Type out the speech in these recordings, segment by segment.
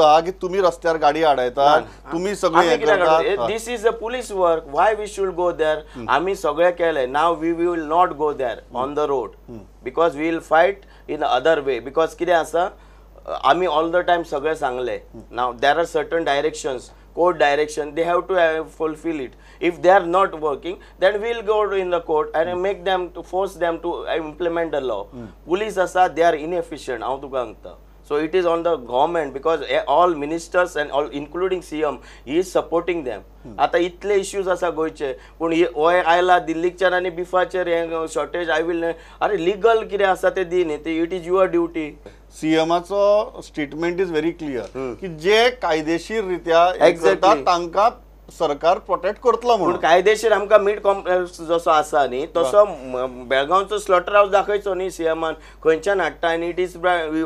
की तुम्ही रस्त्यार गाडी आडायता, तुम्ही सगळे. This is a police work, why we should go there? आम्ही सगळे केले, now we will not go there on the road because we will fight in other way. Because कितें आसा, आमी ऑल the time सगळे सांगले, now there are certain directions, court direction, they have to fulfill it. If they are not working, then we will go in the court and make them to force them to implement the law. Police आसा, they are inefficient, हांव तुका सांगता. So it is on the government because all ministers and all including CM, he is supporting them. आता इतले issues आसा गोंयचे, पूण हो आयला दिल्लीच्यान आनी बिफाचेर हें शॉर्टेज I will. अरे लिगल कितें आसा तें दी न्ही, it is your duty. सीएमाचो statement is very clear की जे कायदेशीर रित्या करतात तांकां सरकार प्रोटेक्ट करतलो म्हणून. कायदेशीर आमकां मीट कॉम्प्लेक्स जसो आसा न्ही तसो बेळगांवचो स्लॉटर हावस दाखयचो न्ही सीएमान, खंयच्यान हाडटा आनी it is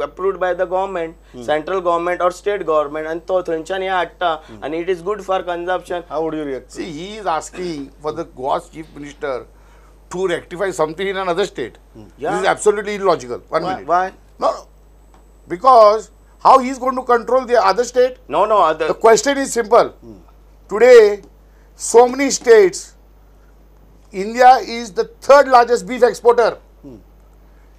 approved by the government, central government or state government, आनी तो थंयच्यान हें हाडटा आनी it is good for consumption. How would you react? See, he is asking for the Goa's chief minister to rectify something in another state. This is absolutely illogical. One minute. Why? No, because how he is going to control the other state? No, no. The question is simple. Today, so many states, India is the third largest beef exporter.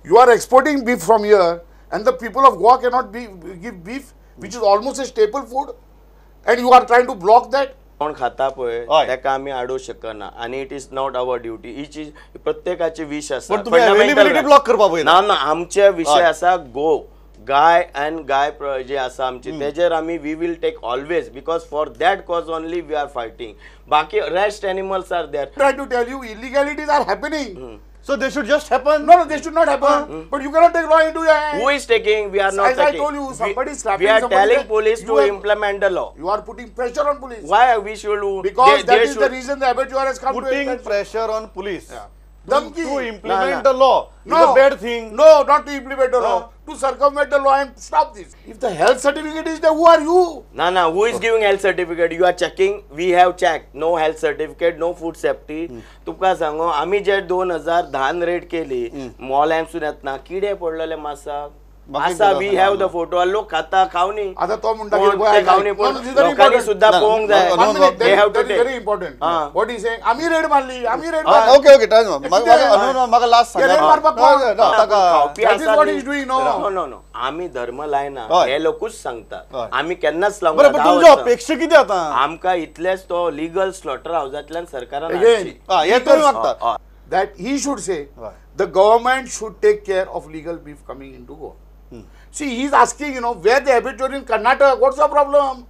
You are exporting beef from here, and the people of Goa cannot give beef, which is almost a staple food, and you are trying to block that. कोण खाता पळय ताका आमी आडोवंक शकना आनी it is not our duty. Each is प्रत्येकाची विश आसा. ना ना, आमचे विशय आसा गो गाय अँड गाय जे आसा आमचे तेजेर आमी we will take always because for that cause only we are fighting. बाकी rest animals are there. Try to tell you illegalities are happening. So they should just happen? No, no, they should not happen. But you cannot take law into your hands. Who is taking? We are not As taking. I told you, somebody is slapping We are somebody. Telling police to implement the law. You are putting pressure on police. Why we should? Because that is the reason the abattoir has come putting to pressure on police. Yeah. To implement the law. No. Is a bad thing. No, not to implement the law. To circumvent the law and stop this. If the health certificate is there, who are you? No, no. Who is giving health certificate? You are checking. We have checked. No health certificate, no food safety. तुका सांगो, आमी जे 2010 rate केली मॉलांसून येतना किडे पडलेले मासाक आसा. We have the photo. लोक खाता खावनी. आता तो म्हणटा खावनी, पूण लोकांनी सुद्दां पळोवंक जाय. They have to take. Very important. What is saying, आमी रेड मारली, आमी रेड मारली. ओके ओके, म्हाका लास्ट सांग. रेड मारपाक that is what he is doing. No no no no, आमी धर्म लायना, हे लोकूच सांगतात. आमी केन्नाच लावंक ना. तुमच्यो अपेक्षा कितें आतां? आमकां इतलेच तो लिगल स्लॉटर हावजांतल्यान सरकारान हें तुमी मागता. That he should say the government should take care of legal beef coming into Goa. See, he is asking, you know, where the abattoir in Karnataka, what's the problem?